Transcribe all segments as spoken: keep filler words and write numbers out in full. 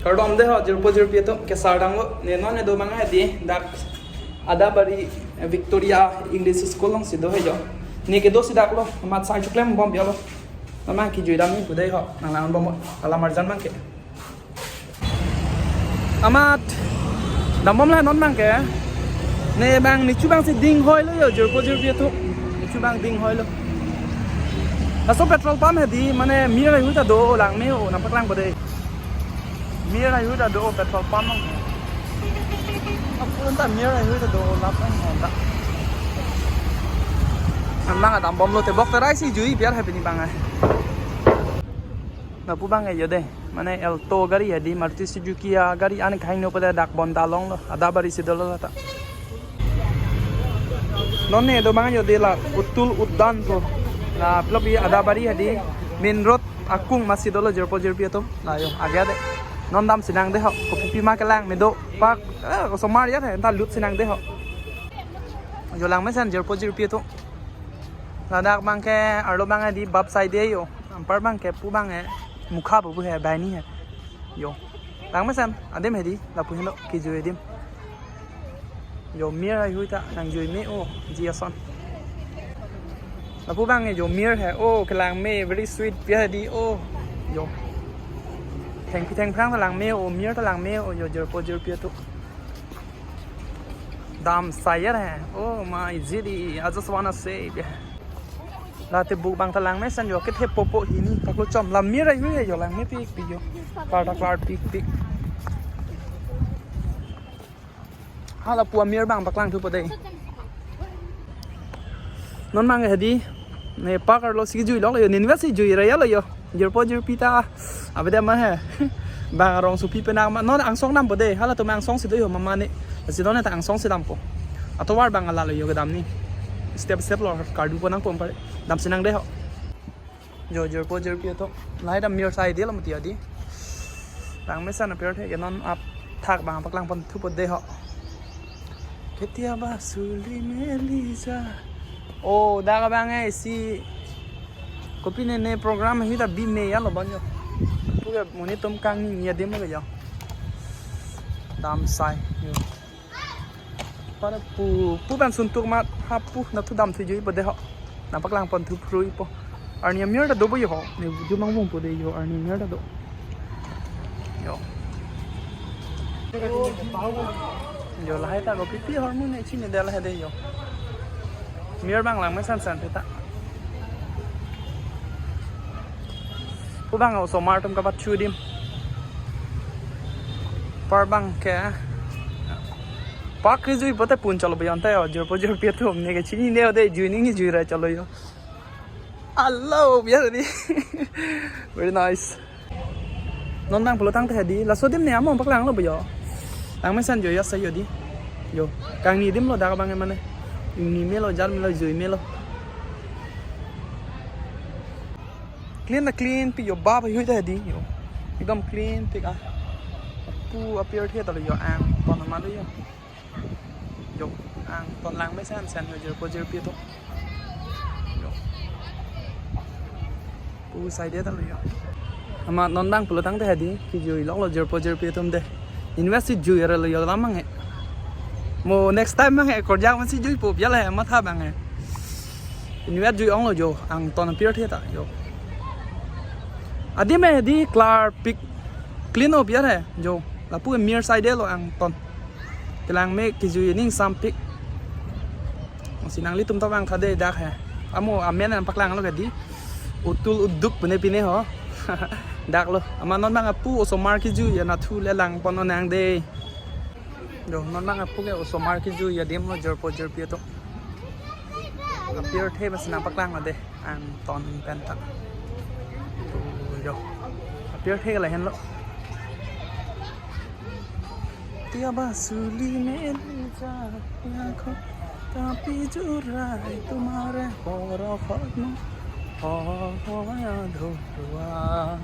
Kardom de ho, jirpo jirpi atum, kesar damlo, ne non ne do abang hedi, dak Adabari Victoria English School alongsi do he jo. Ne kedo si dak lo, amat sang choklem bom bialo. Mama kijui dam ni pu de ho, nang lang bom, alam arjan abang ke. Amat dambom la non abang ke. Ne abang nechu abangsi ding hoi lo jo, jirpo jirpi atum. Nechu abang ding hoi lo. Laso petrol pump hedi, mane mir haihui ta do, lang me-o, nangpaklang po de. Mir haihui ta do, petrol pump along. Apun ta mir haihui ta do, lap lang hon ta. Nang adambom lote bok terai si jui biar happy ni abang ai. Lapu abang e jo de, mane Alto gari hedi, Maruti Suzuki agari an kahingno pada dak bonta longlo, Adabari si dolo lata. Non ne do abang jo de la Utul Udyan pu. La plop i Adabari hedi, main road akung masi dolo jirpo jirpi atum. La jo, age de. Non damsi nang de ho, kopi pi ma kelang me do. Park, eh, osomar ya de, enta lut si nang de ho. Jo lang mesen jirpo jirpi atum. Ladak abang ke, arlo abang hedi bap side jo. Anpar abang ke pu abang e, mukha pu he, banghini he. Jo. Lang mesen, adim hedi, lapu henlo, kijui adim. Jo, mir haihui ta, nangjui me-o, ji ason. Lapu abang e, jo, mir he, o, kelang me, very sweet, pi hedi, o. Jo. Thengpi thengphrang ta lang me-o, mir ta lang me-o, jo, jirpo jirpi atum. Dam sai ya he. Oh my G D, I just wanna say. Late buk abang ta lang mesen jo, kethe popo hini, paklo chom. La mir haihui he jo, lang mepik pik jo. Klar ta klar pik pik. Hala pu amir abang paklang thu po de. Non abang hedi, ne park arlo si jui lok lo jo, ne invest si jui raya lo jo. Jirpo jirpi ta, abede ma he. Bang arong supi penang ma, non angsong dampo de, halatum angsong si do jo mama ne. Si non ta angsong si dampo. Atovar abang ala lo jo kedam ni. Step step lo kardu po nangpo anpar. Damsi nang de ho. Jo, jirpo jirpi atum. Lahai ta mir sai de lo mati adi. Lang mesen apirthe ke non apthak abang paklang pon thu po de ho. Ketiaba suli meli ja. Oh, dak abang e si. Kopi ne ne program hita bi me ya lo bon jo. Pu ke monit atum kangni ni adim lo jo. Dam sai. Jo. Para pu, pu pen suntuk mat, ha pu, nathu dam thu jui po de ho. Nangpaklang pon thu phrui po. Arni amir ta do po jo ho. Ne ju mang bung po de jo, arni amir ta do. Jo. Jo, lahai ta kopi pi hormu ne chini de lahai de jo. Mir abang lang mesen sen ta. Pu abang osomar atum kabat chudim. Par abang ke. Park ke jui pote pun chalo bayon ta jo, jirpo jirpi atum ne ke chini ne de jui ning jui ra chalo jo. Hello, biar di. Very nice. Non abang pulo tangte hedi, laso adim ne amo paklang lo po jo. Lang mesen jo ya sa jo di. Jo, kangni adim lo dak abang e mane. Ingni me lo, jar me lo, jui me lo. Clean na clean pik jo, bap haihui ta hedi jo. Ekdom clean pik ah. Pu apirthe ta lo jo, angton ma lo jo. Jo, angton lang mesen sen jo, jirpo jirpi atum. Jo. Pu sai de ta lo jo. Amat non abang pulo tangte hedi, kijui lok lo jirpo jirpi atum de. Invest si jui ra lo jo lam abang e. Mo next time abang e, korjang man si jui po biar he, matha abang e. Invest jui ong lo jo, angton apirthe ta jo. Adim e hedi klar pik, clean o biar he, jo. Lapu mir sai de lo angton. Kelang me kijui ning sampik. Si nanglitum ta vang tha de dak he. Amo amen nangpaklang lo ke di. Utul Udyan pu ne pine ho. Dak lo. Amat non abang apu osomar kijui ya nathu le lang pon nang de. Jo, non abang apu ke osomar kijui adim lo jirpo jirpi atum. Apirthe bas nangpaklang lo de. Angton pen ta. Tu jo. Apirthe ke lahenlo. Tiaba suli meli ja, ya ko tapi jurai tumhare horo hotmo. Ho, ho, ya dhoruwa.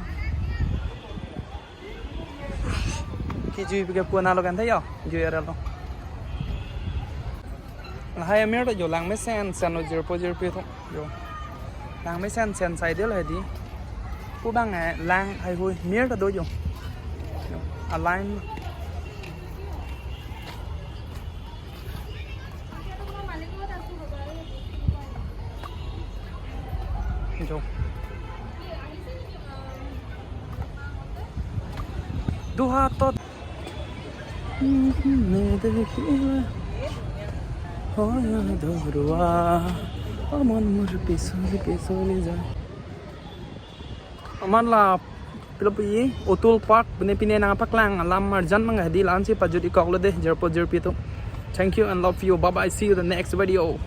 Kijui pik ke pu analo kan tha jo, jui arlo. Lahai amir ta jo lang mesen sen lo jirpo jirpi atum jo. Lang mesen sen sai de lo hedi. Pu abang e lang haihui mir ta do jo. Jo. Line. Jo. Duha tot. Aman la pilo pu Otul Park pine pine nangpaklang alam arjan mang hadi la-ansi pajut-ik koklo dei jirpo jirpi atum. Thank you and love you. Bye bye. See you the next video.